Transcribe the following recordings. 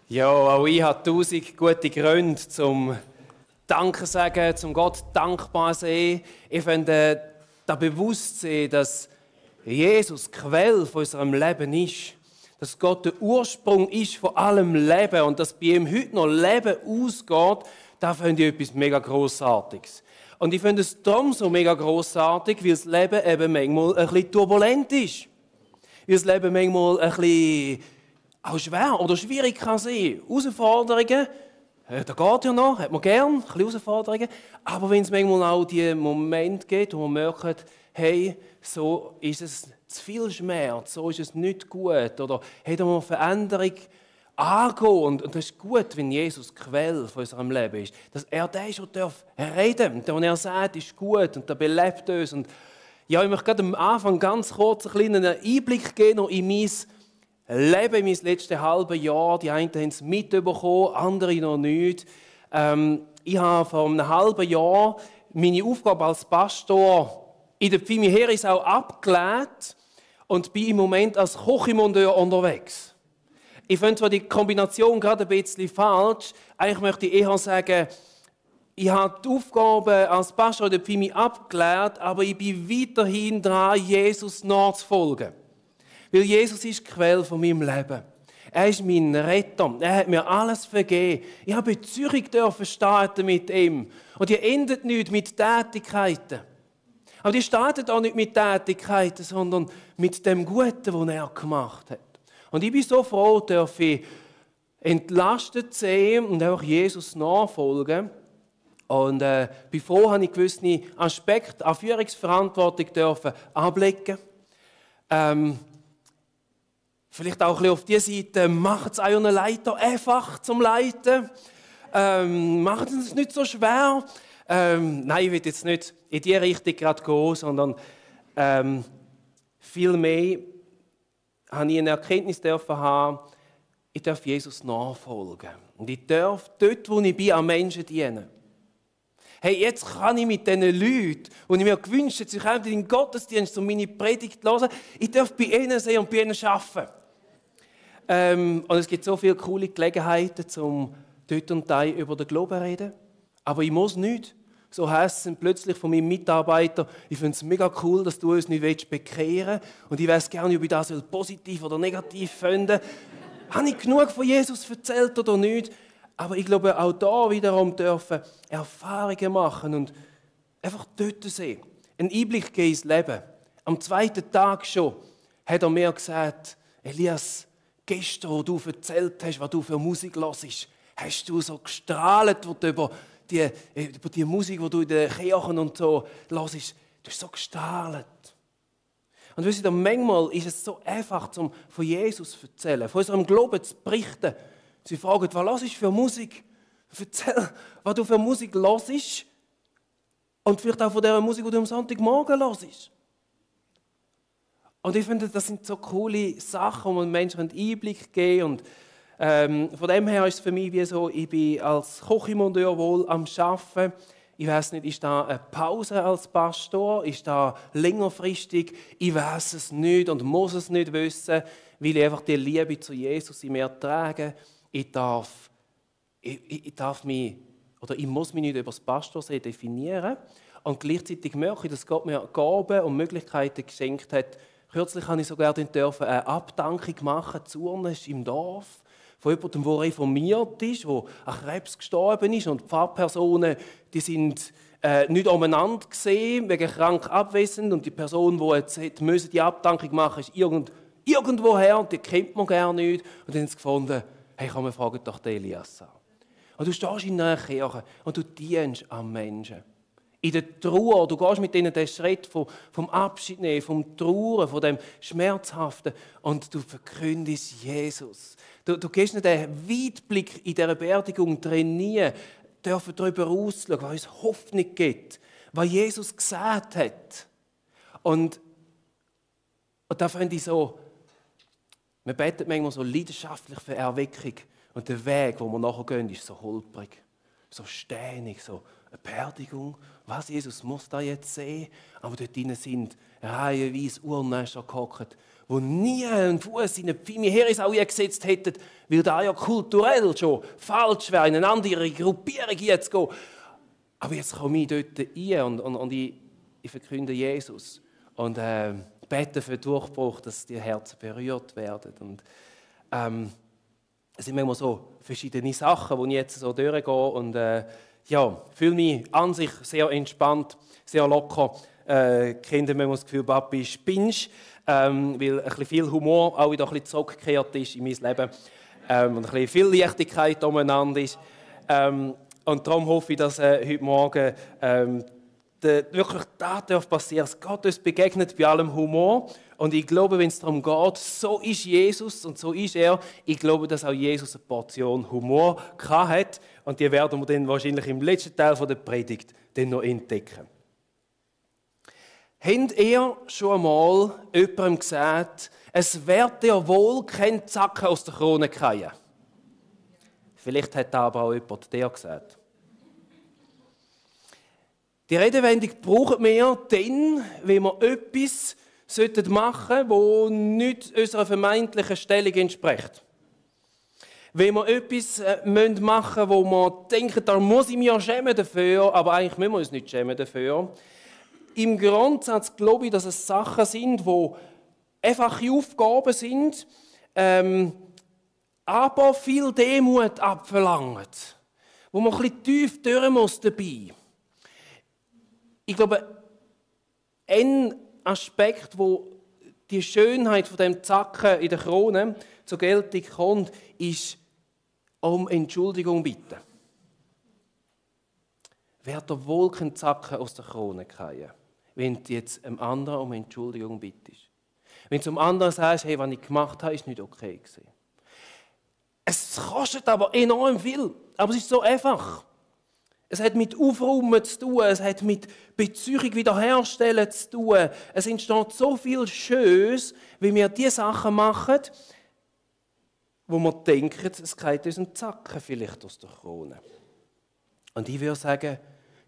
Ja, auch ich habe 1000 gute Gründe zum Danke sagen, zum Gott dankbar sein. Ich finde, das Bewusstsein, dass Jesus die Quelle von unserem Leben ist, dass Gott der Ursprung ist von allem Leben und dass bei ihm heute noch Leben ausgeht, da finde ich etwas mega Grossartiges. Und ich finde es darum so mega grossartig, weil das Leben eben manchmal ein bisschen turbulent ist. Weil das Leben manchmal ein bisschen auch schwer oder schwierig kann sein. Herausforderungen, da geht ja noch, hat man gern, ein bisschen Herausforderungen. Aber wenn es manchmal auch die Momente gibt, wo man merkt, hey, so ist es zu viel Schmerz, so ist es nicht gut, oder hey, da muss man Veränderung angehen. Und das ist gut, wenn Jesus die Quelle von unserem Leben ist. Dass er der ist, der reden darf. Und er sagt, ist gut und der belebt uns. Und ja, ich möchte gerade am Anfang ganz kurz einen kleinen Einblick geben noch in mein Leben, in mein letztes halbes Jahr. Die einen haben es mitbekommen, andere noch nicht. Ich habe vor einem halben Jahr meine Aufgabe als Pastor in der Pfimi Herisau abgelehnt und bin im Moment als Kochimondeur unterwegs. Ich finde zwar die Kombination gerade ein bisschen falsch. Eigentlich möchte ich eher sagen, ich habe die Aufgabe als Pastor in der Pfimi abgelehnt, aber ich bin weiterhin dran, Jesus nachzufolgen. Weil Jesus ist die Quelle von meinem Leben. Er ist mein Retter. Er hat mir alles vergeben. Ich habe in Zürich starten mit ihm. Und die endet nicht mit Tätigkeiten. Aber die startet auch nicht mit Tätigkeiten, sondern mit dem Guten, was er gemacht hat. Und ich bin so froh, dass ich entlastet sein und auch Jesus nachfolgen. Und bevor habe ich gewisse Aspekte an Führungsverantwortung dürfen ablegen. Vielleicht auch ein bisschen auf diese Seite, macht es euren Leiter einfach zum Leiten. Macht es nicht so schwer. Nein, ich will jetzt nicht in diese Richtung gerade gehen, sondern vielmehr habe ich eine Erkenntnis haben, ich darf Jesus nachfolgen. Und ich darf dort, wo ich bin, an Menschen dienen. Hey, jetzt kann ich mit diesen Leuten, die ich mir gewünscht habe, sie kommen in den Gottesdienst, um meine Predigt zu hören, ich darf bei ihnen sein und bei ihnen arbeiten. Und es gibt so viele coole Gelegenheiten, um dort und da über den Glauben zu reden. Aber ich muss nicht. So heisst es plötzlich von meinem Mitarbeiter, ich finde es mega cool, dass du uns nicht bekehren willst. Und ich weiß gerne, ob ich das positiv oder negativ finde. Habe ich genug von Jesus erzählt oder nicht? Aber ich glaube, auch da wiederum dürfen Erfahrungen machen und einfach dort sehen. Einen Einblick geben ins Leben. Am zweiten Tag schon hat er mir gesagt, Elias, gestern, wo du erzählt hast, was du für Musik hörst, hast du so gestrahlt, wo du über die Musik, die du in den Kirchen und so hörst, du hast so gestrahlt. Und wisst ihr, manchmal ist es so einfach, von Jesus zu erzählen, von unserem Glauben zu berichten. Sie fragen, was hörst du für Musik? Erzähl, was du für Musik hörst. Und vielleicht auch von der Musik, die du am Sonntagmorgen hörst. Und ich finde, das sind so coole Sachen, wo man Menschen einen Einblick geben kann. Und von dem her ist es für mich wie so, ich bin als Kochimondeur wohl am Arbeiten. Ich weiß nicht, ist da eine Pause als Pastor? Ist da längerfristig? Ich weiß es nicht und muss es nicht wissen, weil ich einfach die Liebe zu Jesus in mir trage. Ich muss mich nicht über das Pastorsein definieren. Und gleichzeitig merke ich, dass Gott mir Gaben und Möglichkeiten geschenkt hat. Kürzlich habe ich sogar eine Abdankung machen dürfen im Dorf. Von jemandem, der reformiert ist, der an Krebs gestorben ist. Und die Pfarrpersonen, die sind nicht umeinander gesehen, wegen krank abwesend. Und die Person, die jetzt die Abdankung machen musste, ist irgendwoher und die kennt man gar nicht. Und dann haben sie gefunden, hey, komm, wir fragen doch den Elias an. Und du stehst in einer Kirche und du dienst an Menschen. In der Trauer, du gehst mit ihnen den Schritt vom Abschied nehmen, vom Trauern, von dem Schmerzhaften und du verkündest Jesus. Du gehst nicht den Weitblick in dieser Beerdigung trainieren, dürfen darüber ausschauen, was uns Hoffnung gibt, was Jesus gesagt hat. Und da finde ich so, wir beten manchmal so leidenschaftlich für Erweckung und der Weg, wo wir nachher gehen, ist so holprig, so steinig, so eine Beerdigung. Was, Jesus muss da jetzt sehen? Aber dort drinnen sind reihenweise Urnäscher gehockt, die nie einen Fuß in eine Pfimi Heeresau gesetzt hätten, weil da ja kulturell schon falsch wäre, in eine andere Gruppierung zu gehen. Aber jetzt komme ich dort rein und ich verkünde Jesus und bete für den Durchbruch, dass die Herzen berührt werden. Und es sind manchmal so verschiedene Sachen, die ich jetzt so durchgehe und fühle mich an sich sehr entspannt, sehr locker. Kinder haben das Gefühl, Papi spinnst, weil ein bisschen viel Humor auch wieder ein bisschen zurückgekehrt ist in mein Leben und ein bisschen viel Leichtigkeit umeinander ist. Und darum hoffe ich, dass heute Morgen wirklich das passieren darf, dass Gott uns begegnet bei allem Humor. Und ich glaube, wenn es darum geht, so ist Jesus und so ist er, ich glaube, dass auch Jesus eine Portion Humor hatte. Und die werden wir dann wahrscheinlich im letzten Teil der Predigt dann noch entdecken. Habt ihr schon einmal jemandem gesagt, es wird dir wohl kein Zacken aus der Krone fallen? Vielleicht hat aber auch jemand dir gesagt. Die Redewendung brauchen wir dann, wenn wir etwas machen sollten, das nicht unserer vermeintlichen Stellung entspricht. Wenn wir etwas machen müssen, wo wir denken, da muss ich mich ja schämen dafür, aber eigentlich müssen wir uns nicht schämen dafür. Im Grundsatz glaube ich, dass es Sachen sind, die einfache Aufgaben sind, aber viel Demut abverlangen, wo man ein bisschen tief durch muss dabei. Ich glaube, ein Aspekt, wo die Schönheit von dem Zacken in der Krone zur Geltung kommt, ist um Entschuldigung bitten. Wird der wohl kein Zacken aus der Krone fallen, wenn du jetzt einem anderen um Entschuldigung bittest? Wenn du zum anderen sagst, hey, was ich gemacht habe, ist nicht okay gewesen. Es kostet aber enorm viel, aber es ist so einfach. Es hat mit Aufräumen zu tun, es hat mit Beziehung wiederherstellen zu tun. Es entsteht so viel Schönes, wie wir die Sachen machen, wo wir denken, es geht uns ein Zacken vielleicht aus der Krone. Und ich würde sagen,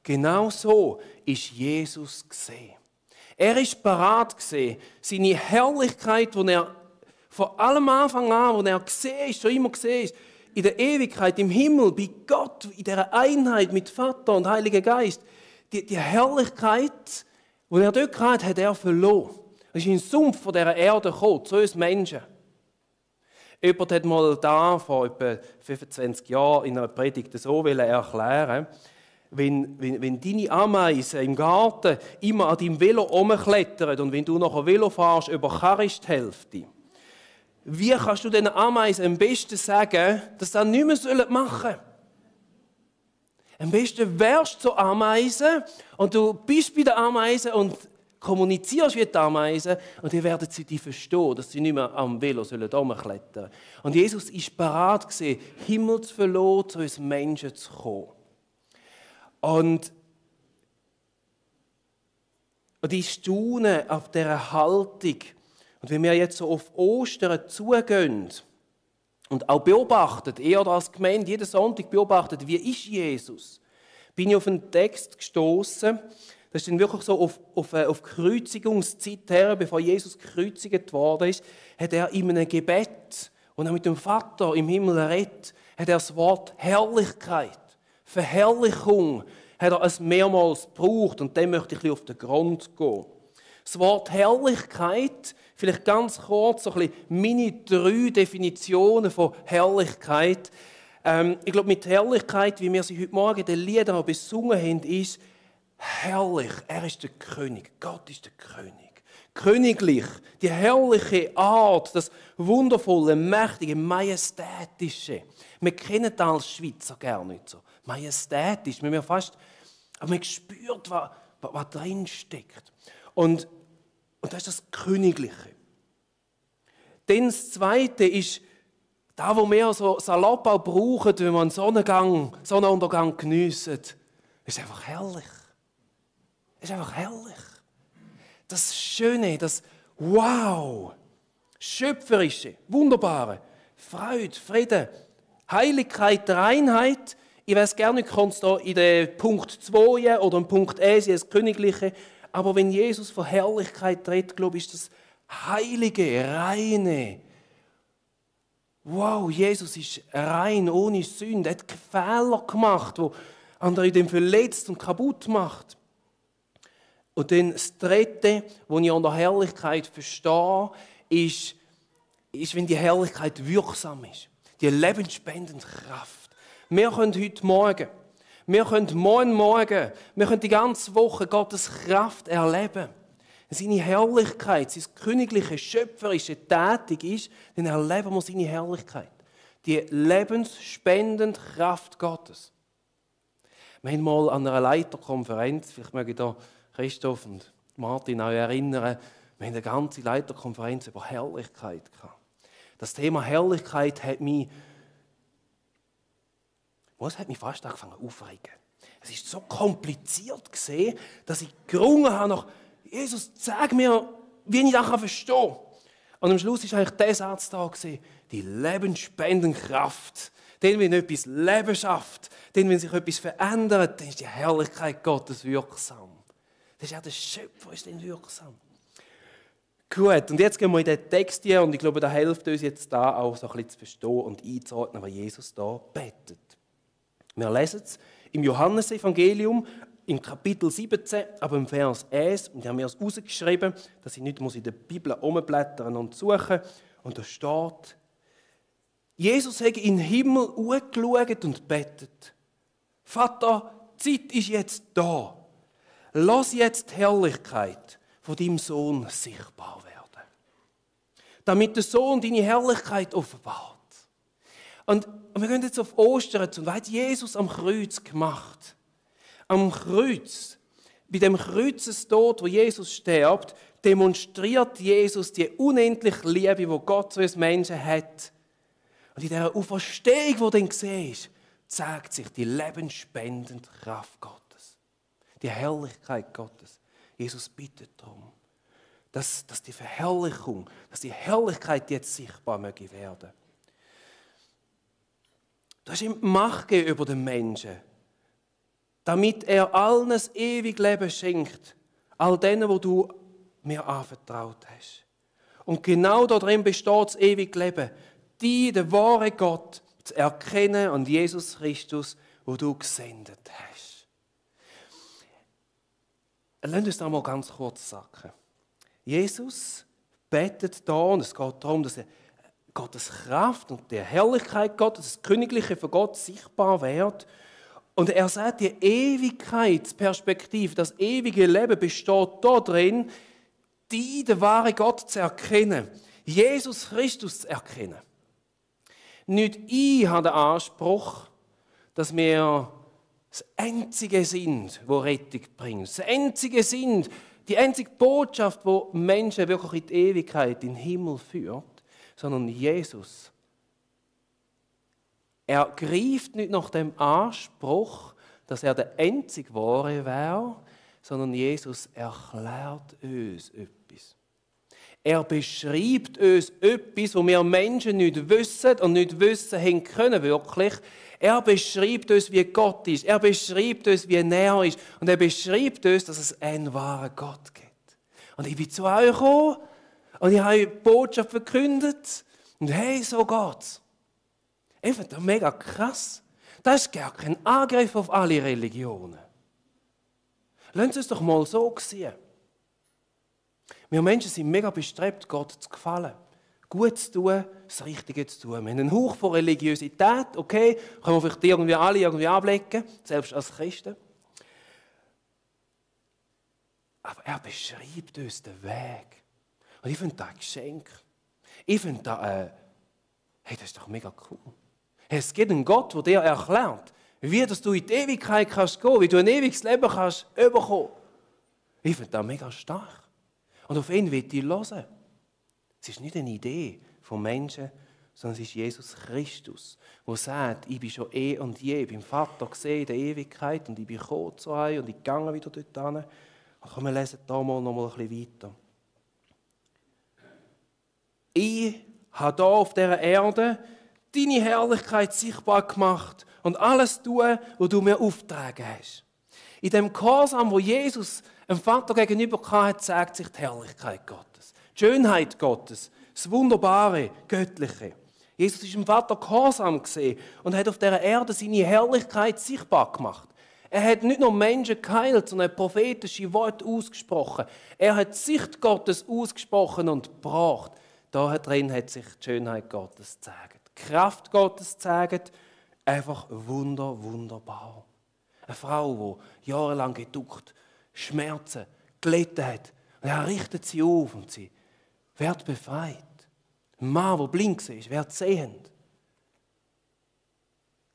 genau so ist Jesus gesehen. Er ist parat gesehen, seine Herrlichkeit, die er von allem Anfang an, wo er gesehen ist, schon immer gesehen ist, in der Ewigkeit, im Himmel, bei Gott, in dieser Einheit mit Vater und Heiliger Geist, die Herrlichkeit, die er dort hatte, hat er verloren. Er ist in den Sumpf von dieser Erde gekommen, zu uns Menschen. Jemand hat mal da vor etwa 25 Jahren in einer Predigt so erklären, wenn deine Ameisen im Garten immer an deinem Velo rumklettern und wenn du nachher Velo fährst, überkarrst die Hälfte. Wie kannst du den Ameisen am besten sagen, dass sie das nicht mehr machen sollen? Am besten wärst du zur Ameise und du bist bei der Ameise und kommunizierst wie die Ameisen und dann werden sie dich verstehen, dass sie nicht mehr am Velo herumklettern sollen. Und Jesus war bereit, Himmel zu verlassen, zu uns Menschen zu kommen. Und ich staune auf dieser Haltung. Und wenn wir jetzt so auf Ostern zugehen und auch beobachten, eher als Gemeinde, jeden Sonntag beobachtet, wie ist Jesus, bin ich auf einen Text gestoßen. Das ist dann wirklich so auf Kreuzigungszeit her, bevor Jesus gekreuzigt worden ist, hat er in einem Gebet, und er mit dem Vater im Himmel redet, hat er das Wort Herrlichkeit, Verherrlichung, hat er es mehrmals gebraucht, und dann möchte ich ein bisschen auf den Grund gehen. Das Wort Herrlichkeit, vielleicht ganz kurz, so ein bisschen meine 3 Definitionen von Herrlichkeit. Ich glaube, mit Herrlichkeit, wie wir sie heute Morgen in den Liedern besungen haben, ist herrlich. Er ist der König. Gott ist der König. Königlich, die herrliche Art, das wundervolle, mächtige, majestätische. Wir kennen das als Schweizer gerne nicht so. Majestätisch, aber man spürt, was drin steckt. Und das ist das Königliche. Dann das Zweite ist, da wo wir so salopp auch brauchen, wenn wir einen Sonnenuntergang geniessen, ist einfach herrlich. Es ist einfach herrlich. Das Schöne, das Wow, Schöpferische, Wunderbare, Freude, Frieden, Heiligkeit, Reinheit. Ich weiß gerne, ich kann es da in den Punkt 2 oder im Punkt 1 das Königliche. Aber wenn Jesus von Herrlichkeit redet, glaube ich, ist das heilige, reine. Wow, Jesus ist rein, ohne Sünde. Er hat keinen Fehler gemacht, der andere den verletzt und kaputt macht. Und dann das Dritte, was ich an der Herrlichkeit verstehe, ist, wenn die Herrlichkeit wirksam ist. Die lebensspendende Kraft. Wir können heute Morgen, wir können die ganze Woche Gottes Kraft erleben. Wenn seine Herrlichkeit, sein königliche, schöpferische tätig ist, dann erleben wir seine Herrlichkeit. Die lebensspendende Kraft Gottes. Wir haben mal an einer Leiterkonferenz, vielleicht möge ich da Christoph und Martin auch erinnern, wir haben eine ganze Leiterkonferenz über Herrlichkeit gehabt. Das Thema Herrlichkeit hat mich fast angefangen aufzuregen. Es ist so kompliziert gesehen, dass ich gerungen habe nach Jesus, sag mir, wie ich das verstehen kann. Und am Schluss war eigentlich der Satz da, die lebensspendende Kraft. Denn wenn etwas Leben schafft, denn wenn sich etwas verändert, dann ist die Herrlichkeit Gottes wirksam. Das ist auch der Schöpfer, ist dann wirksam. Gut, und jetzt gehen wir in den Text hier und ich glaube, da hilft uns jetzt da auch so ein bisschen zu verstehen und einzuordnen, was Jesus da betet. Wir lesen es im Johannesevangelium im Kapitel 17, aber im Vers 1, und ich habe mir das rausgeschrieben, dass ich nicht in der Bibel umblättern und suchen. Und da steht, Jesus hat in den Himmel hochgeschaut und betet. Vater, die Zeit ist jetzt da. Lass jetzt die Herrlichkeit von deinem Sohn sichtbar werden. Damit der Sohn deine Herrlichkeit offenbart. Und wir gehen jetzt auf Ostern zu. Was hat Jesus am Kreuz gemacht? Am Kreuz, bei dem Kreuzestod, wo Jesus stirbt, demonstriert Jesus die unendliche Liebe, die Gott zu uns Menschen hat. Und in dieser Auferstehung, die dann gesehen ist, zeigt sich die lebensspendende Kraft Gottes. Die Herrlichkeit Gottes. Jesus bittet darum, dass die Verherrlichung, dass die Herrlichkeit jetzt sichtbar möge werden. Du hast ihm Macht gegeben über den Menschen, damit er allen das ewige Leben schenkt, all denen, wo du mir anvertraut hast. Und genau darin besteht das ewige Leben, den wahren Gott zu erkennen und Jesus Christus, wo du gesendet hast. Lass uns das mal ganz kurz sagen. Jesus betet da, und es geht darum, dass Gottes Kraft und die Herrlichkeit Gottes, das Königliche von Gott sichtbar wird. Und er sagt, die Ewigkeitsperspektive, das ewige Leben besteht darin, den wahren Gott zu erkennen. Jesus Christus zu erkennen. Nicht ich habe den Anspruch, dass wir das Einzige sind, das Rettung bringt. Das Einzige sind, die einzige Botschaft, die Menschen wirklich in die Ewigkeit, in den Himmel führt, sondern Jesus. Er greift nicht nach dem Anspruch, dass er der einzige Wahre wäre, sondern Jesus erklärt uns etwas. Er beschreibt uns etwas, was wir Menschen nicht wissen und nicht wissen haben können, wirklich. Er beschreibt uns, wie Gott ist. Er beschreibt uns, wie er ist. Und er beschreibt uns, dass es einen wahren Gott gibt. Und ich bin zu euch gekommen und ich habe die Botschaft verkündet. Und hey, so geht's. Ich finde das mega krass. Das ist gar kein Angriff auf alle Religionen. Lassen Sie es doch mal so sehen. Wir Menschen sind mega bestrebt, Gott zu gefallen. Gut zu tun, das Richtige zu tun. Wir haben einen Hauch von Religiosität, okay, können wir vielleicht alle ablegen, selbst als Christen. Aber er beschreibt uns den Weg. Und ich finde das ein Geschenk. Ich finde das, hey, das ist doch mega cool. Es gibt einen Gott, der dir erklärt, wie du in die Ewigkeit kannst gehen, wie du ein ewiges Leben kannst bekommen. Ich finde das mega stark. Und auf ihn will ich hören. Es ist nicht eine Idee von Menschen, sondern es ist Jesus Christus, der sagt, ich bin schon und je beim Vater gesehen in der Ewigkeit und ich bin gekommen zu euch und ich gehe wieder dort hin. Und wir lesen da mal noch mal ein bisschen weiter. Ich habe hier auf dieser Erde deine Herrlichkeit sichtbar gemacht und alles tun, was du mir aufgetragen hast. In dem Gehorsam, wo Jesus dem Vater gegenüber hatte, zeigt sich die Herrlichkeit Gottes. Die Schönheit Gottes, das Wunderbare, Göttliche. Jesus ist dem Vater gehorsam gewesen und hat auf dieser Erde seine Herrlichkeit sichtbar gemacht. Er hat nicht nur Menschen geheilt, sondern prophetische Worte ausgesprochen. Er hat die Sicht Gottes ausgesprochen und gebracht. Da drin hat sich die Schönheit Gottes gezeigt. Die Kraft Gottes gezeigt. Einfach wunderbar. Eine Frau, die jahrelang geduckt, Schmerzen, gelitten hat. Und er richtet sie auf und sie wird befreit. Ein Mann, der blind ist, wird sehend.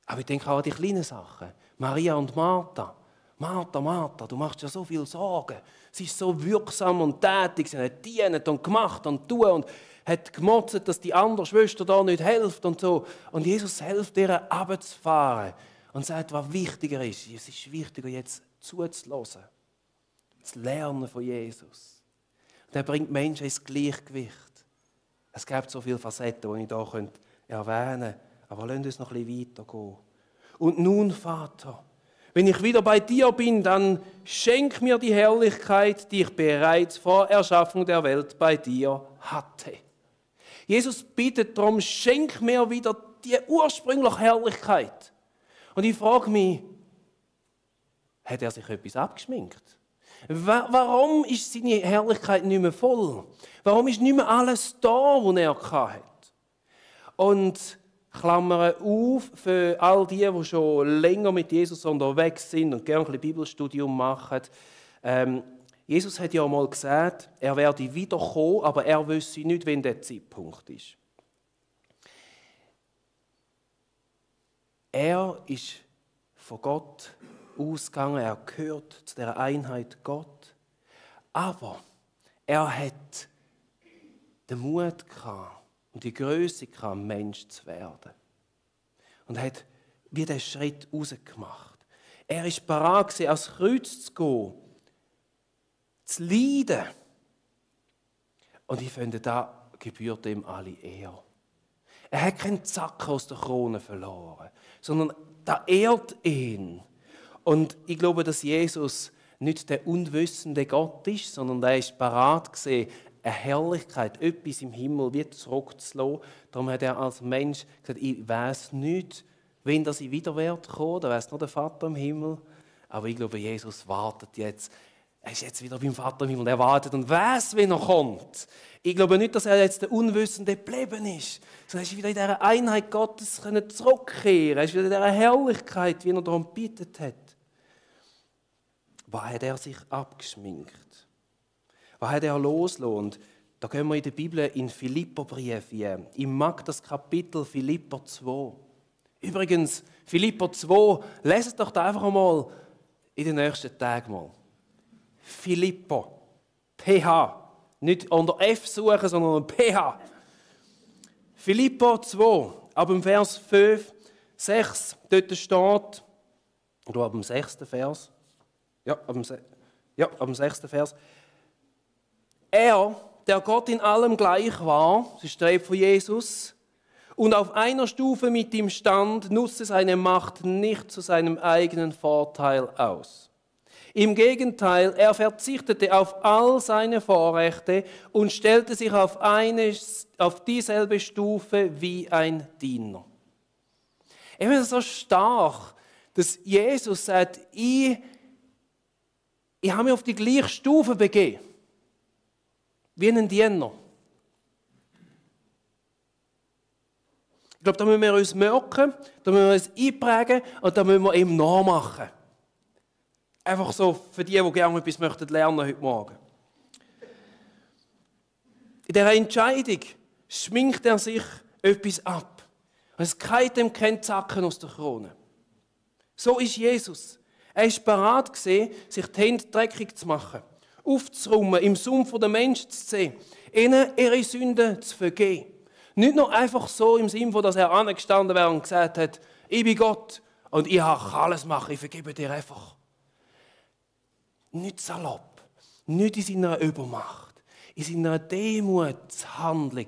Aber ich denke auch an die kleinen Sachen. Maria und Martha. Martha, du machst dir so viel Sorgen. Sie ist so wirksam und tätig. Sie hat gedient und gemacht und tun und hat gemotzt, dass die andere Schwester da nicht hilft und so. Und Jesus hilft ihr, runterzufahren und sagt, was wichtiger ist. Es ist wichtiger, jetzt zuzulassen. Zu lernen von Jesus. Und er bringt Menschen ins Gleichgewicht. Es gibt so viele Facetten, die ich hier erwähnen könnte. Aber lasst uns noch ein bisschen weitergehen. Und nun, Vater, wenn ich wieder bei dir bin, dann schenk mir die Herrlichkeit, die ich bereits vor Erschaffung der Welt bei dir hatte. Jesus bittet darum, schenk mir wieder die ursprüngliche Herrlichkeit. Und ich frage mich, hat er sich etwas abgeschminkt? Warum ist seine Herrlichkeit nicht mehr voll? Warum ist nicht mehr alles da, was er hatte? Und Klammern auf für all die schon länger mit Jesus unterwegs sind und gerne ein bisschen Bibelstudium machen. Jesus hat ja einmal gesagt, er werde wiederkommen, aber er wüsste nicht, wann der Zeitpunkt ist. Er ist von Gott ausgegangen, er gehört zu der Einheit Gott. Aber er hat den Mut gehabt und die Größe gehabt, Mensch zu werden. Und hat wie den Schritt rausgemacht. Er war bereit, ans Kreuz zu gehen, zu leiden. Und ich finde, da gebührt ihm alle Ehre. Er hat keinen Zacken aus der Krone verloren, sondern da ehrt ihn. Und ich glaube, dass Jesus nicht der unwissende Gott ist, sondern er ist bereit gewesen, eine Herrlichkeit, etwas im Himmel wie zurückzulassen. Darum hat er als Mensch gesagt, ich weiss nicht, wenn er wieder wird kommen, da weiss nur der Vater im Himmel. Aber ich glaube, Jesus wartet jetzt. Er ist jetzt wieder beim Vater im Himmel und er wartet und weiss, wenn er kommt. Ich glaube nicht, dass er jetzt der Unwissende geblieben ist, sondern er ist wieder in dieser Einheit Gottes zurückkehren. Er ist wieder in dieser Herrlichkeit, wie er darum gebeten hat. Was hat er sich abgeschminkt? Was hat er losgelassen? Und da gehen wir in der Bibel in Philipperbrief hin. Ich mag das Kapitel Philipper 2. Übrigens, Philipper 2, leset doch da einfach einmal in den nächsten Tagen mal. Philipper, PH. Nicht unter F suchen, sondern PH. Philipper 2, ab dem Vers 5, 6, dort steht, oder ab dem 6. Vers, ab dem 6. Vers, er, der Gott in allem gleich war, das ist der von Jesus, und auf einer Stufe mit ihm stand, nutzte seine Macht nicht zu seinem eigenen Vorteil aus. Im Gegenteil, er verzichtete auf all seine Vorrechte und stellte sich auf dieselbe Stufe wie ein Diener. Ich finde es so stark, dass Jesus sagt, ich habe mich auf die gleiche Stufe begeben wie ein Diener. Ich glaube, da müssen wir uns merken, da müssen wir uns einprägen und da müssen wir ihm nachmachen. Einfach so für die gerne etwas lernen heute Morgen. In dieser Entscheidung schminkt er sich etwas ab. Und es geht ihm kein Zacken aus der Krone. So ist Jesus. Er war bereit, sich die Hände dreckig zu machen, aufzuräumen, im Sumpf der Menschen zu sehen, ihnen ihre Sünden zu vergeben. Nicht nur einfach so im Sinne, dass er angestanden wäre und gesagt hat, ich bin Gott und ich kann alles machen, ich vergebe dir einfach. Nicht salopp, nicht in seiner Übermacht, in seiner Demutshandlung.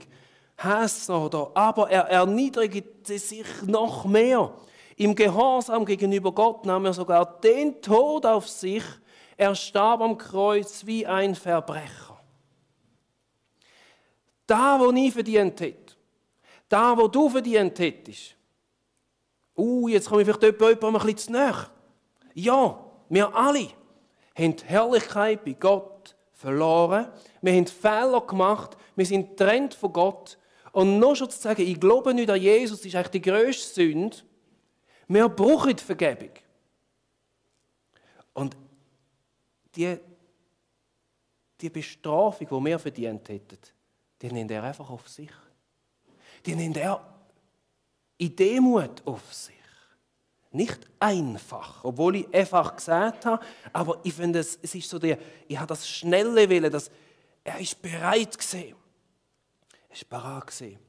Hass oder, aber er erniedrigt sich noch mehr. Im Gehorsam gegenüber Gott nahm er sogar den Tod auf sich. Er starb am Kreuz wie ein Verbrecher. Da, wo ich verdient hätte. Da, wo du verdient hättest. Jetzt komme ich vielleicht jemandem ein bisschen zu nahe. Ja, wir alle haben die Herrlichkeit bei Gott verloren. Wir haben Fehler gemacht. Wir sind getrennt von Gott. Und noch schon zu sagen, ich glaube nicht an Jesus, ist eigentlich die grösste Sünde. Wir brauchen die Vergebung. Und die Bestrafung, die wir verdient hätten, die nimmt er einfach auf sich. Die nimmt er in Demut auf sich. Nicht einfach, obwohl ich einfach gesagt habe, aber ich finde, es ist so ich habe das schnelle Willen, er ist bereit gewesen. Er ist bereit gewesen.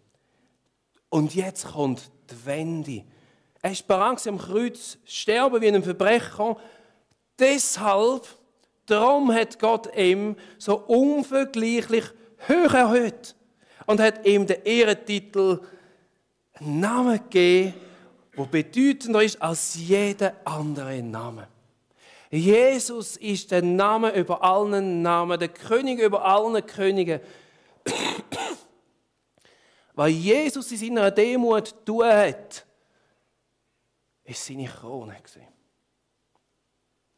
Und jetzt kommt die Wende. Er ist bereit gewesen, am Kreuz zu sterben wie ein Verbrecher. Deshalb, darum hat Gott ihm so unvergleichlich hoch erhöht und hat ihm den Ehrentitel einen Namen gegeben, der bedeutender ist als jeder andere Name. Jesus ist der Name über allen Namen, der König über allen Königen. Was Jesus in seiner Demut tun hat, ist seine Krone gewesen.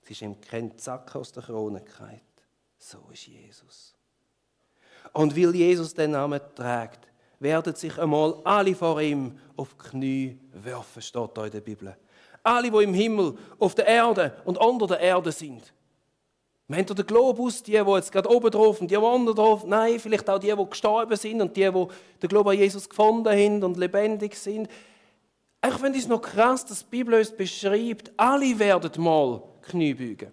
Es ist ihm kein Zack aus der Krone gefallen. So ist Jesus. Und weil Jesus den Namen trägt, werden sich einmal alle vor ihm auf die Knie werfen, steht da in der Bibel. Alle, die im Himmel, auf der Erde und unter der Erde sind. Wir haben den Globus, die jetzt gerade oben drauf und die unten drauf. Nein, vielleicht auch die gestorben sind und die den Glauben an Jesus gefunden haben und lebendig sind. Ich finde es noch krass, dass die Bibel uns beschreibt, alle werden mal Knie beugen.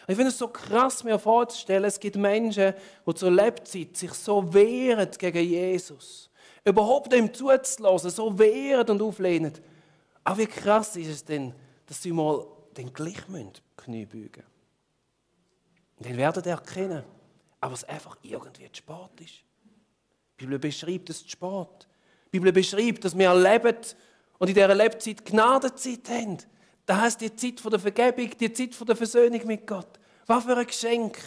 Ich finde es so krass, mir vorzustellen, es gibt Menschen, die zur Lebzeit sich so wehren gegen Jesus. Überhaupt ihm zuzulassen, so wehren und auflehnen. Aber wie krass ist es denn, dass sie mal den gleich Knie beugen. Und dann werden sie erkennen, aber es einfach irgendwie zu spät ist. Die Bibel beschreibt es zu spät. Die Bibel beschreibt, dass wir leben und in dieser Lebzeit Gnadenzeit haben. Das heisst, die Zeit der Vergebung, die Zeit der Versöhnung mit Gott. Was für ein Geschenk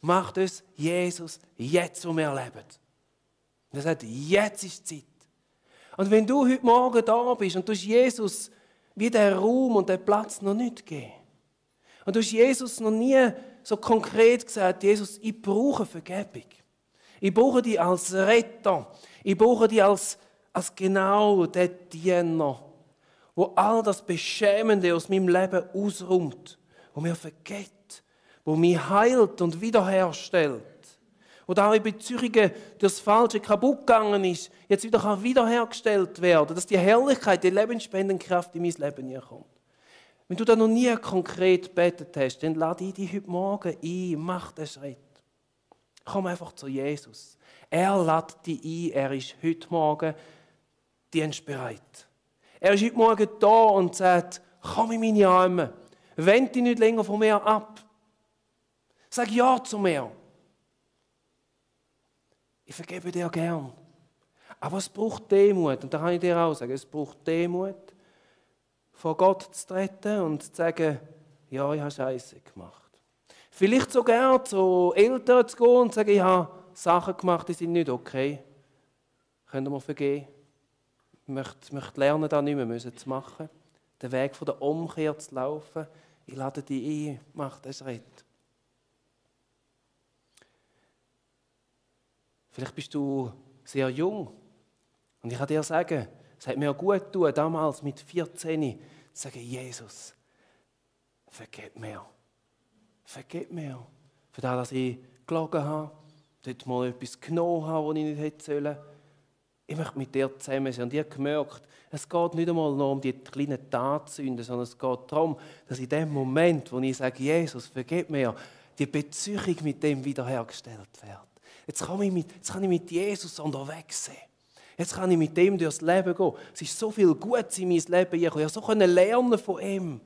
macht uns Jesus jetzt, wo wir leben. Und er sagt, jetzt ist die Zeit. Und wenn du heute Morgen da bist und du hast Jesus wie den Raum und den Platz noch nicht gegeben, und du hast Jesus noch nie so konkret gesagt, Jesus, ich brauche Vergebung. Ich brauche dich als Retter. Ich brauche dich als genau der Diener, wo all das Beschämende aus meinem Leben ausräumt, wo mir vergeht, wo mich heilt und wiederherstellt. Wo da in Beziehungen durch das Falsche kaputt gegangen ist, jetzt wieder wiederhergestellt werden, dass die Herrlichkeit, die lebensspendende Kraft in mein Leben kommt. Wenn du da noch nie konkret gebetet hast, dann lade ich dich heute Morgen ein, mach den Schritt. Komm einfach zu Jesus. Er lädt dich ein, er ist heute Morgen dienstbereit. Er ist heute Morgen da und sagt, komm in meine Arme, wende dich nicht länger von mir ab. Sag ja zu mir. Ich vergebe dir gern. Aber es braucht Demut, und da kann ich dir auch sagen, es braucht Demut, vor Gott zu treten und zu sagen, ja, ich habe Scheiße gemacht. Vielleicht sogar zu Eltern zu gehen und zu sagen, ich habe Sachen gemacht, die sind nicht okay. Könnt ihr mir vergeben? Ich möchte lernen, das nicht mehr zu machen. Den Weg von der Umkehr zu laufen. Ich lade dich ein, mach den Schritt. Vielleicht bist du sehr jung. Und ich kann dir sagen, es hat mir gut getan, damals mit 14 zu sagen, Jesus, vergib mir. Vergib mir. Für das, dass ich gelogen habe, dort mal etwas genommen habe, was ich nicht hätte sollen. Ich möchte mit dir zusammen sein. Und ich habe gemerkt, es geht nicht einmal nur um die kleinen Tatsünden, sondern es geht darum, dass in dem Moment, wo ich sage, Jesus, vergib mir, die Beziehung mit dem wiederhergestellt wird. Jetzt kann ich mit Jesus unterwegs sein. Jetzt kann ich mit dem durchs Leben gehen. Es ist so viel Gutes in mein Leben gekommen. Ich konnte so lernen von ihm.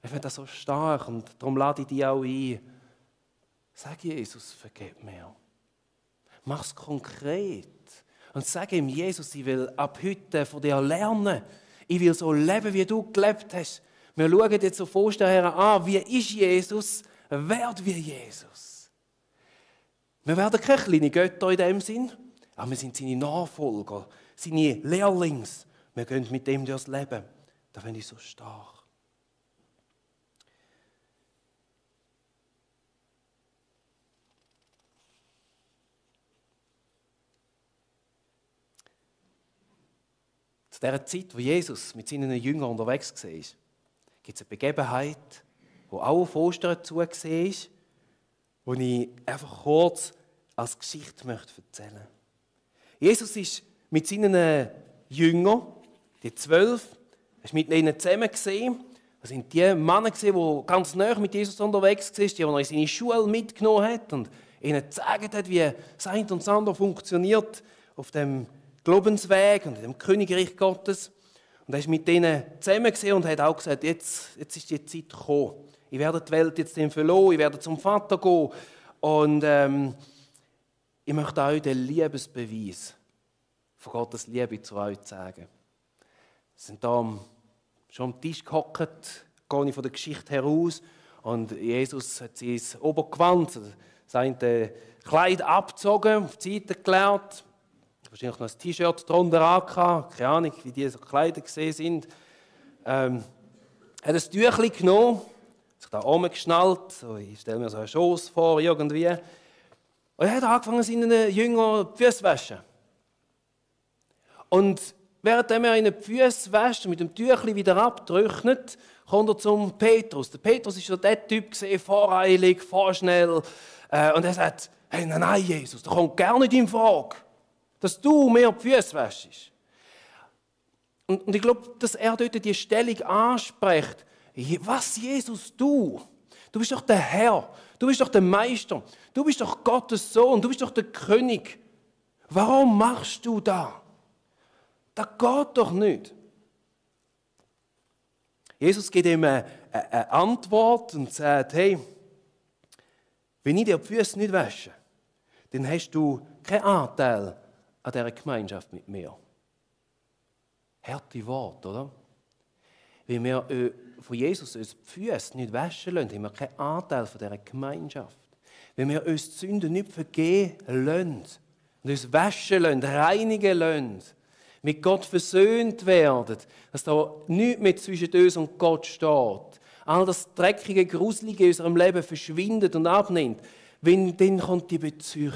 Ich finde das so stark und darum lade ich dich auch ein. Sag Jesus, vergib mir. Mach es konkret. Und sag ihm, Jesus, ich will ab heute von dir lernen. Ich will so leben, wie du gelebt hast. Wir schauen jetzt so vorstellen an, wie ist Jesus? Werd wie Jesus. Wir werden keine kleinen Götter in dem Sinn, aber wir sind seine Nachfolger, seine Lehrlings. Wir gehen mit dem durchs Leben. Das finde ich so stark. Zu dieser Zeit, wo Jesus mit seinen Jüngern unterwegs war, gibt es eine Begebenheit, die auch auf Ostern zugesehen ist, die ich einfach kurz als Geschichte erzählen möchte. Jesus ist mit seinen Jüngern, die 12, ist mit ihnen zusammen gesehen. Das sind die Männer, die ganz nah mit Jesus unterwegs waren, die er in seine Schule mitgenommen hat und ihnen gezeigt hat, wie das eine und das andere funktioniert auf dem Glaubensweg und dem Königreich Gottes. Und er ist mit ihnen zusammen gesehen und hat auch gesagt, jetzt ist die Zeit gekommen. Ich werde die Welt jetzt verlassen, ich werde zum Vater gehen. Und ich möchte euch den Liebesbeweis von Gottes Liebe zu euch zeigen. Sie sind da schon am Tisch gehockt, gehe ich von der Geschichte heraus. Und Jesus hat sie ins Obergewand, sein Kleid abgezogen, auf die Seite geleert. Wahrscheinlich noch ein T-Shirt drunter angehabt. Keine Ahnung, wie diese Kleider gesehen sind. Hat ein Tüchlein genommen, sich da oben geschnallt. So, ich stelle mir so einen Schoss vor, irgendwie. Und er hat angefangen, seinen Jüngern die Füße zu waschen. Und während er ihnen die Füße wäscht und mit dem Tüchlein wieder abtrocknet, kommt er zum Petrus. Der Petrus war so der Typ, voreilig, vorschnell. Und er sagt, hey, nein, Jesus, das kommt gar nicht in Frage, dass du mir die Füße wäschst. Und ich glaube, dass er dort die Stellung anspricht. Was, Jesus, du? Du bist doch der Herr, du bist doch der Meister, du bist doch Gottes Sohn, du bist doch der König. Warum machst du das? Das geht doch nicht. Jesus gibt ihm eine Antwort und sagt, hey, wenn ich dir die Füße nicht wasche, dann hast du keinen Anteil an dieser Gemeinschaft mit mir. Harte Worte, oder? Wenn wir von Jesus uns die Füße nicht waschen lassen, haben wir keinen Anteil von dieser Gemeinschaft. Wenn wir uns die Sünden nicht vergeben lassen und uns waschen lassen, reinigen lassen, mit Gott versöhnt werden, dass da nichts mehr zwischen uns und Gott steht, all das dreckige, gruselige in unserem Leben verschwindet und abnimmt, dann kommt die Beziehung.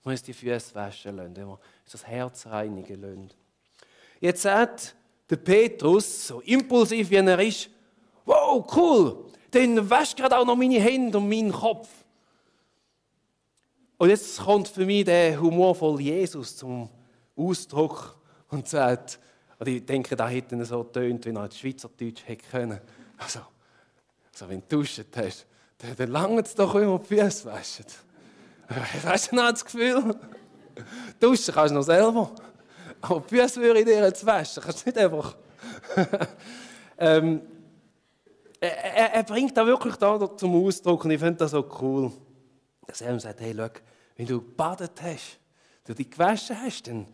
Wir uns die Füße waschen lassen, wenn wir uns das Herz reinigen lassen. Jetzt sagt der Petrus, so impulsiv wie er ist, wow, cool, dann wäscht gerade auch noch meine Hände und meinen Kopf. Und jetzt kommt für mich der humorvolle Jesus zum Ausdruck und sagt, und ich denke, da hätte er so getönt, wie er als Schweizerdeutsch hätte können. Also wenn du duschen hast, dann langt es doch, wenn wir die Füße waschen. Hast du noch das Gefühl? Duschen kannst du noch selber. Aber die Füße würde ich dir jetzt waschen. Kannst du nicht einfach. Er bringt da wirklich da zum Ausdruck und ich finde das so cool. Dass er ihm sagt, hey, schau, wenn du gebadet hast, du dich gewaschen hast, dann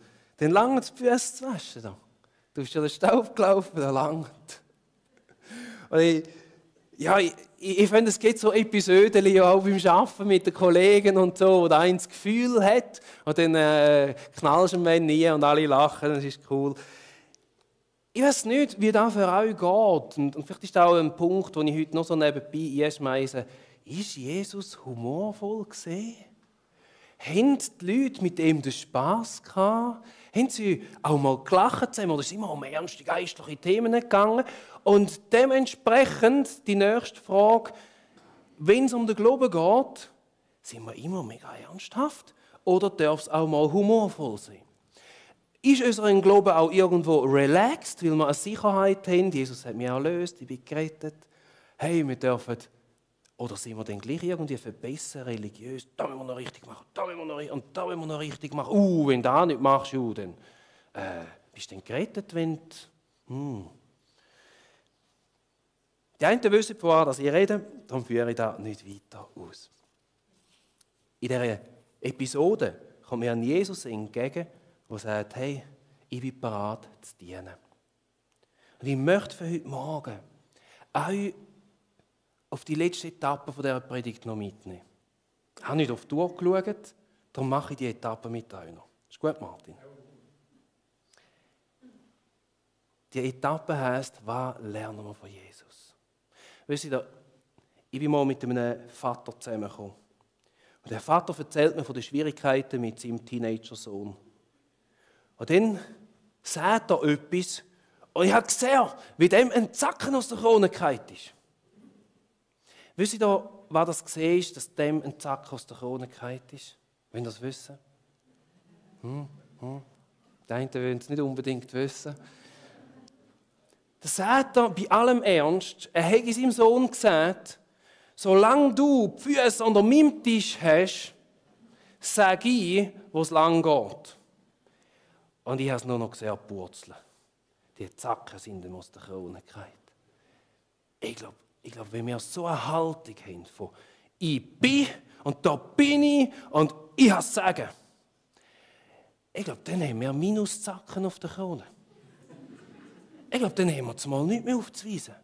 langt es, die Füße zu waschen. Du bist ja den Staub gelaufen, dann langt. Und ich finde, es gibt so Episoden auch beim Arbeiten mit den Kollegen und so, wo der eine das Gefühl hat und dann knallst du ihm nie und alle lachen, das ist cool. Ich weiß nicht, wie das für euch geht. Und vielleicht ist das auch ein Punkt, den ich heute noch so nebenbei einschmeisse. Ist Jesus humorvoll gewesen? Haben die Leute mit ihm den Spass gehabt? Haben sie auch mal gelacht zusammen? Oder ist es immer um ernste, geistliche Themen gegangen? Und dementsprechend die nächste Frage, wenn es um den Glauben geht, sind wir immer mega ernsthaft? Oder darf es auch mal humorvoll sein? Ist unser Glaube auch irgendwo relaxed, weil wir eine Sicherheit haben? Jesus hat mich erlöst, ich bin gerettet. Hey, wir dürfen... Oder sind wir dann gleich irgendwie verbessern, religiös? Da müssen wir noch richtig machen, da müssen wir noch richtig, und da müssen wir noch richtig machen. Wenn du das nicht machst, dann bist du dann gerettet, wenn du... Die einen wissen, von was ich rede, darum führe ich das nicht weiter aus. In dieser Episode kommt mir an Jesus entgegen, der sagt, hey, ich bin bereit zu dienen. Und ich möchte für heute Morgen euch auf die letzte Etappe dieser Predigt noch mitnehmen. Ich habe nicht auf die Uhr geschaut, darum mache ich die Etappe mit euch noch. Ist gut, Martin? Die Etappe heisst, was lernen wir von Jesus? Wisst ihr, ich bin mal mit einem Vater zusammengekommen. Und der Vater erzählt mir von den Schwierigkeiten mit seinem Teenager-Sohn. Und dann sagt er etwas, und ich habe gesehen, wie dem ein Zacken aus der Krone gefallen ist. Wisst ihr, was das gesehen ist, dass dem ein Zacken aus der Krone gefallen ist? Wollt ihr das wissen? Die einen wollen es nicht unbedingt wissen. Da sagt er bei allem Ernst, er hat seinem Sohn gesagt, solange du die Füße unter meinem Tisch hast, sage ich, wo es lang geht. Und ich habe es nur noch gesehen, purzeln. Die Zacken sind ihm aus der Krone gefallen. Ich glaube, wenn wir so eine Haltung haben von ich bin und da bin ich und ich habe es sagen, ich glaube, dann haben wir Minuszacken auf der Krone. Ich glaube, dann haben wir zumal nichts mehr aufzuweisen.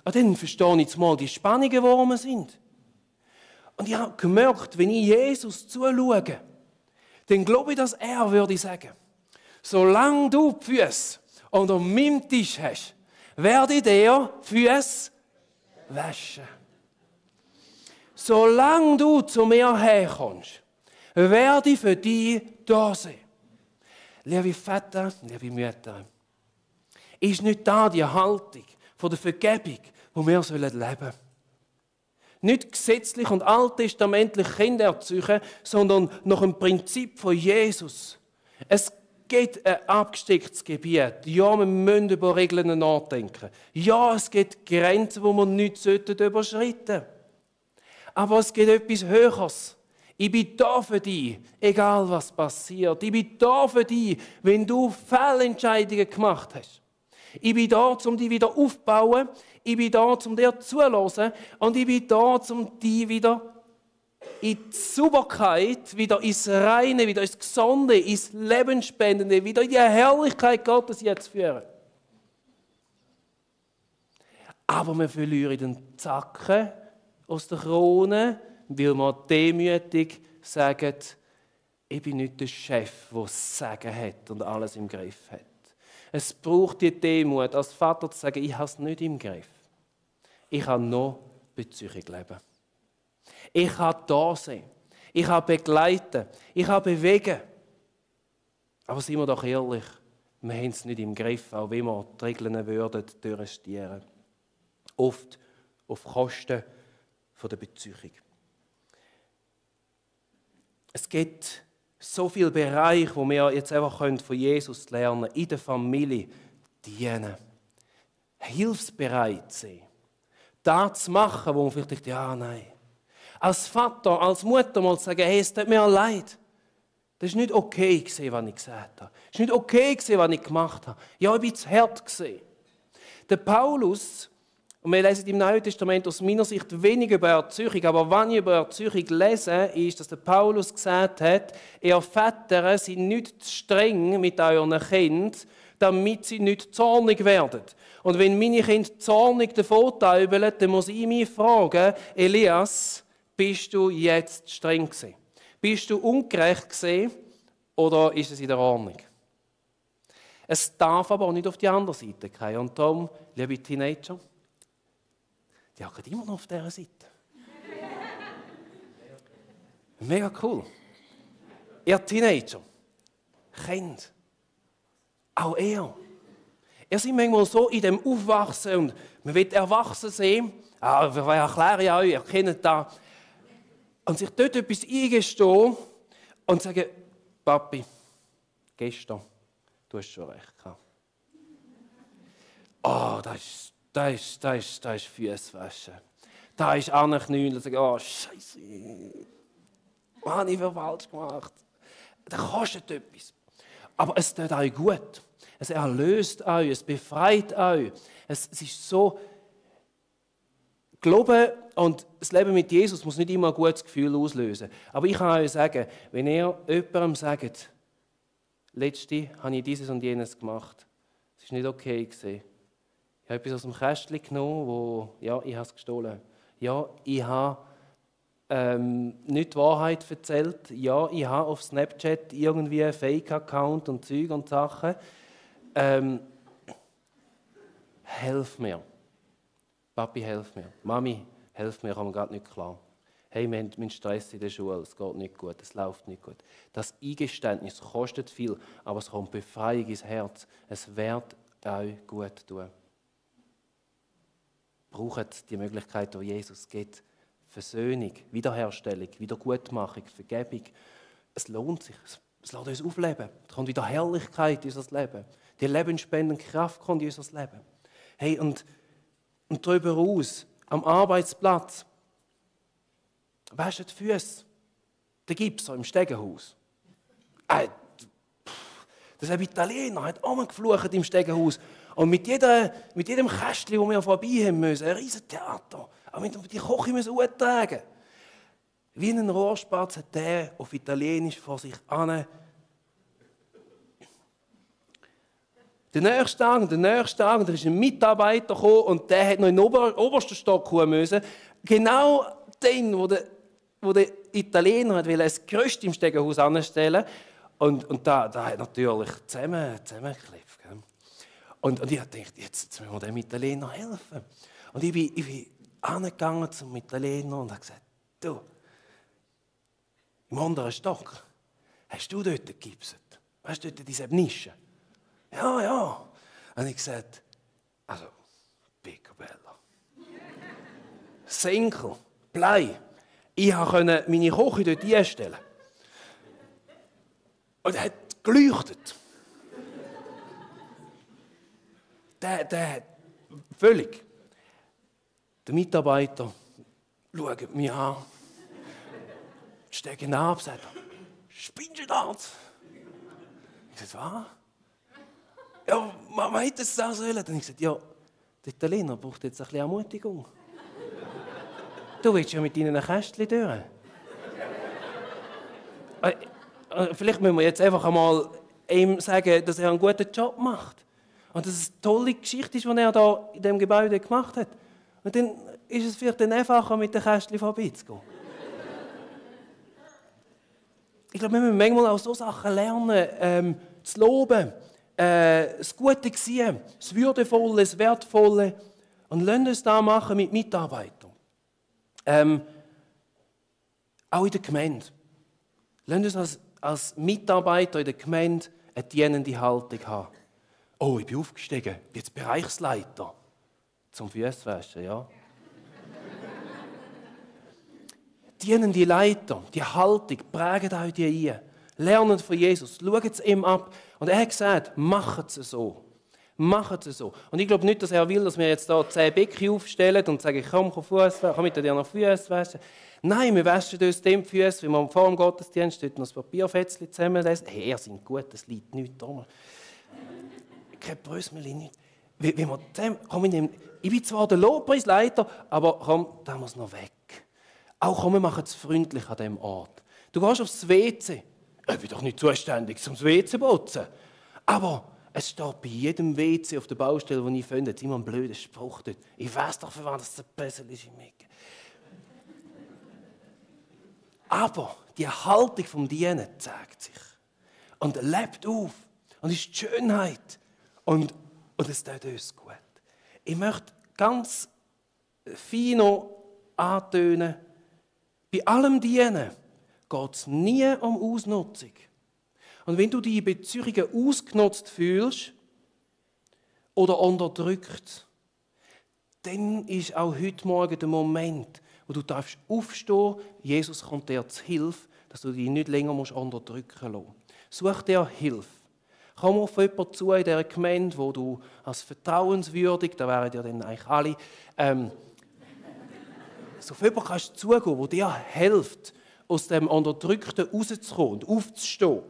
Und dann verstehe ich zumal die Spannungen, wo wir sind. Und ich habe gemerkt, wenn ich Jesus zuschaue, dann glaube ich, dass er würde sagen, solange du die Füße unter meinem Tisch hast, werde ich dir Füße waschen. Solange du zu mir herkommst, werde ich für dich da sein. Liebe Väter, liebe Mütter, ist nicht da die Haltung von der Vergebung, die wir leben sollen. Nicht gesetzlich und alttestamentlich Kinder erziehen, sondern nach dem Prinzip von Jesus. Es gibt ein abgestecktes Gebiet. Ja, wir müssen über Regeln nachdenken. Ja, es gibt Grenzen, die wir nicht überschreiten sollten. Aber es gibt etwas Höheres. Ich bin da für dich, egal was passiert. Ich bin da für dich, wenn du Fehlentscheidungen gemacht hast. Ich bin da, um dich wieder aufzubauen. Ich bin da, um dir zuzuhören. Und ich bin da, um dich wieder in die Sauberkeit, wieder ins Reine, wieder ins Gesunde, ins Lebensspendende, wieder in die Herrlichkeit Gottes jetzt führen. Aber wir verlieren den Zacken aus der Krone, weil wir demütig sagen, ich bin nicht der Chef, der das Sagen hat und alles im Griff hat. Es braucht die Demut, als Vater zu sagen, ich habe es nicht im Griff. Ich kann noch Beziehung leben. Ich kann da sein. Ich kann begleiten. Ich kann bewegen. Aber seien wir doch ehrlich, wir haben es nicht im Griff, auch wenn wir die Regeln würden durchstieren. Oft auf Kosten der Beziehung. Es gibt so viele Bereiche, wo wir jetzt einfach von Jesus lernen können, in der Familie dienen. Hilfsbereit sein. Das zu machen, wo man vielleicht denkt, ja, nein. Als Vater, als Mutter mal zu sagen, hey, es tut mir leid. Das war nicht okay, was ich gesagt habe. Es war nicht okay, was ich gemacht habe. Ja, ich war zu hart. Der Paulus, und wir lesen im Neuen Testament aus meiner Sicht wenig über Erziehung, aber wenn ich über Erziehung lese, ist, dass der Paulus gesagt hat, ihr Väter seid nicht zu streng mit euren Kindern, damit sie nicht zornig werden. Und wenn meine Kinder zornig davontäubeln, dann muss ich mich fragen, Elias, bist du jetzt streng gewesen? Bist du ungerecht gewesen oder ist es in der Ordnung? Es darf aber auch nicht auf die andere Seite gehen. Und darum, liebe Teenager, die hocken immer noch auf dieser Seite. Mega cool. Ihr Teenager, Kind, auch er seid manchmal so in dem Aufwachsen und man will erwachsen sehen. Ich erkläre ja euch, ihr kennt das. Und sich dort etwas eingestehen und sagen, Papi, gestern, du hast schon recht gehabt. Oh, das ist Füße waschen. Da ist anknüllen und sagen, oh, Scheiße, was habe ich für falsch gemacht? Das kostet etwas. Aber es tut euch gut. Es erlöst euch, es befreit euch. Es ist so, Glauben und das Leben mit Jesus muss nicht immer ein gutes Gefühl auslösen. Aber ich kann euch sagen, wenn ihr jemandem sagt, letzte habe ich dieses und jenes gemacht, es war nicht okay gewesen. Ich habe etwas aus dem Kästchen genommen, ich habe es gestohlen. Ja, ich habe nicht die Wahrheit erzählt. Ja, ich habe auf Snapchat irgendwie einen Fake-Account und Zeug und Sachen. Helf mir. Papi, helf mir. Mami, helf mir, ich komme gerade nicht klar. Hey, wir haben meinen Stress in der Schule, es geht nicht gut, es läuft nicht gut. Das Eingeständnis kostet viel, aber es kommt Befreiung ins Herz. Es wird euch gut tun. Braucht die Möglichkeit, die Jesus gibt. Versöhnung, Wiederherstellung, Wiedergutmachung, Vergebung. Es lohnt sich. Es lässt uns aufleben. Es kommt wieder Herrlichkeit in unser Leben. Die lebensspendende Kraft kommt in unser Leben. Hey, und darüber hinaus, am Arbeitsplatz, wäscht die Füße. Der Gips im Stegenhaus. Das ein Italiener hat auch mal geflucht im Stegenhaus. Und mit jedem Kästchen, das wir vorbei haben müssen, ein riesen Theater. Aber die Koche müssen tragen. Wie ein Rohrspatz hat der auf Italienisch vor sich an. Der nächste Tag, und da ist ein Mitarbeiter gekommen und der hat noch in den obersten Stock kommen müssen. Genau den, wo der Italiener hat das Gerüst im Stegenhaus anstellen. Und da hat natürlich zusammengeklebt. Und ich dachte, jetzt müssen wir dem Italiener helfen. Und ich bin angegangen zum Italiener und habe gesagt, du, im unteren Stock, hast du dort gegipset? Weißt du, dort diese Nische? Ja. Und ich gesagt, also, Picobello. Senkel, Blei. Ich konnte meine Küche dort einstellen. Und er hat geleuchtet. Der völlig. Der Mitarbeiter schaut mich an, steigt ab und sagt, spinnst du das? Ich sage, was? Ja, man hätte es auch sollen. Und ich sage, ja, der Italiener braucht jetzt ein bisschen Ermutigung. Du willst ja mit ihnen ein Kästchen durch. Vielleicht müssen wir jetzt einfach einmal ihm sagen, dass er einen guten Job macht. Und dass es eine tolle Geschichte ist, die er da in diesem Gebäude gemacht hat. Und dann ist es vielleicht einfacher, mit dem Kästchen vorbeizugehen. Ich glaube, wir müssen manchmal auch so Sachen lernen, zu loben, das Gute zu sehen, das Würdevolle, das Wertvolle. Und lassen uns das machen mit Mitarbeitern. Auch in der Gemeinde. Lassen uns als Mitarbeiter in der Gemeinde eine dienende Haltung haben. Oh, ich bin aufgestiegen, ich bin jetzt Bereichsleiter. Zum Füßwaschen, ja. Dienende Leiter, die Haltung, prägt euch die ein. Lernt von Jesus, schaut es ihm ab. Und er hat gesagt, macht es so. Macht es so. Und ich glaube nicht, dass er will, dass wir jetzt hier 10 Becken aufstellen und sagen, komm mit dir noch Füße waschen. Nein, wir waschen uns dem Füße, wenn wir vor dem Gottesdienst noch das Papierfetzchen zusammenlesen. Hey, ihr seid gut, das liegt nichts da. Kein Brösmeli, nichts. Ich bin zwar der Lobpreisleiter, aber komm, da muss noch weg. Auch komm, wir machen es freundlich an diesem Ort. Du gehst aufs WC. Ich bin doch nicht zuständig, zum WC putzen. Aber es steht bei jedem WC auf der Baustelle, wo ich finde, immer ein blöder Spruch dort. Ich weiß doch, für was das Pössl ist im Ecken. Aber die Haltung vom Dienen zeigt sich. Und lebt auf. Und ist die Schönheit. Und es tut uns gut. Ich möchte ganz fein antönen, bei allem Dienen geht es nie um Ausnutzung. Und wenn du die Beziehungen ausgenutzt fühlst oder unterdrückt, dann ist auch heute Morgen der Moment, wo du darfst aufstehen. Jesus kommt dir zu Hilfe, dass du dich nicht länger unterdrücken musst. Such dir Hilfe. Komm auf jemanden zu in dieser Gemeinde, wo du als vertrauenswürdig, da wären ja dann eigentlich alle, so auf jemanden kannst du zugehen, der dir hilft, aus dem Unterdrückten rauszukommen und aufzustehen.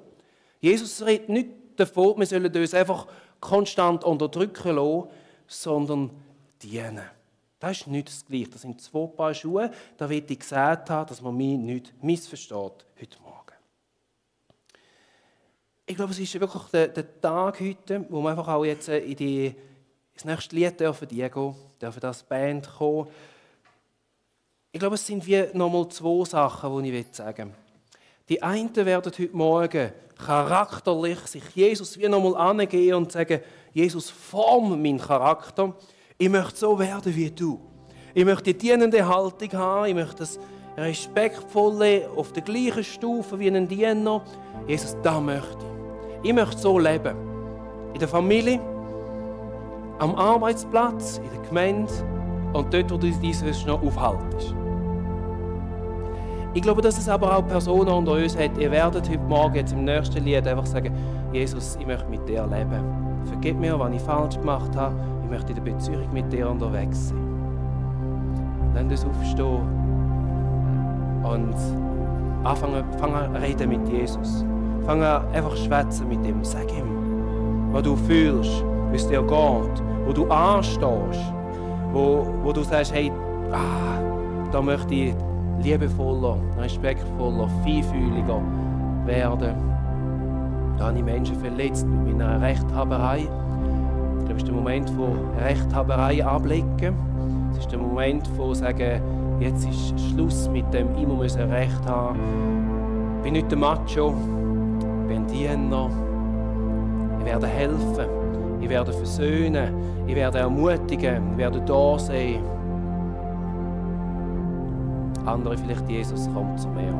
Jesus redet nicht davon, wir sollen uns einfach konstant unterdrücken lassen, sondern dienen. Das ist nicht das Gleiche. Das sind 2 Paar Schuhe. Da will ich gesagt haben, dass man mich nicht missversteht heute Morgen. Ich glaube, es ist wirklich der Tag heute, wo wir einfach auch jetzt ins nächste Lied dürfen gehen, dürfen das Band kommen. Ich glaube, es sind wie nochmal 2 Sachen, die ich sagen will. Die einen werden heute Morgen charakterlich sich Jesus wie nochmal angehen und sagen, Jesus, form meinen Charakter. Ich möchte so werden wie du. Ich möchte die dienende Haltung haben. Ich möchte das Respektvolle auf der gleichen Stufe wie ein Diener. Jesus, das möchte ich. Ich möchte so leben. In der Familie, am Arbeitsplatz, in der Gemeinde und dort, wo du dich sonst noch aufhaltest. Ich glaube, dass es aber auch Personen unter uns hat. Ihr werdet heute Morgen jetzt im nächsten Lied einfach sagen, Jesus, ich möchte mit dir leben. Vergib mir, was ich falsch gemacht habe. Ich möchte in der Beziehung mit dir unterwegs sein. Lass uns aufstehen und anfangen an reden mit Jesus. Fang an einfach schwätzen mit ihm. Sag ihm, was du fühlst, wie es dir geht, wo du anstehst, wo du sagst, hey, da möchte ich liebevoller, respektvoller, feinfühliger werden. Da habe ich Menschen verletzt mit meiner Rechthaberei. Ich glaube, es ist der Moment, wo Rechthaberei ablegen. Es ist der Moment, wo sagen, jetzt ist Schluss mit dem, ich muss Recht haben. Ich bin nicht der Macho, ich bin ein Diener. Ich werde helfen, ich werde versöhnen, ich werde ermutigen, ich werde da sein. Andere vielleicht, Jesus, kommt zu mir.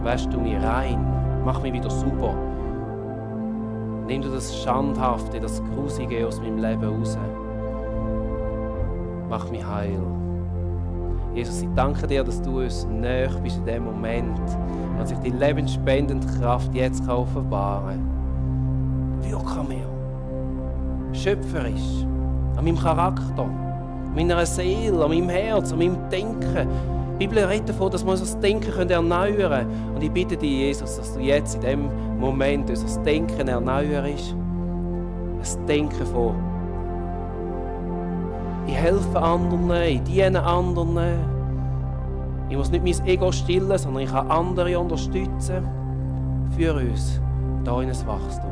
Wäsch du mich rein, mach mich wieder sauber. Nimm du das Schandhafte, das Grusige aus meinem Leben raus. Mach mich heil. Jesus, ich danke dir, dass du uns näher bist in dem Moment, und sich die lebensspendende Kraft jetzt offenbaren kann. Wirke an mir. Schöpferisch. An meinem Charakter, an meiner Seele, an meinem Herz, an meinem Denken. Die Bibel redet davon, dass wir unser Denken erneuern können. Und ich bitte dich, Jesus, dass du jetzt in diesem Moment unser Denken erneuerst. Ein Denken von ich helfe anderen, ich diene anderen. Ich muss nicht mein Ego stillen, sondern ich kann andere unterstützen. Für uns da in ein Wachstum.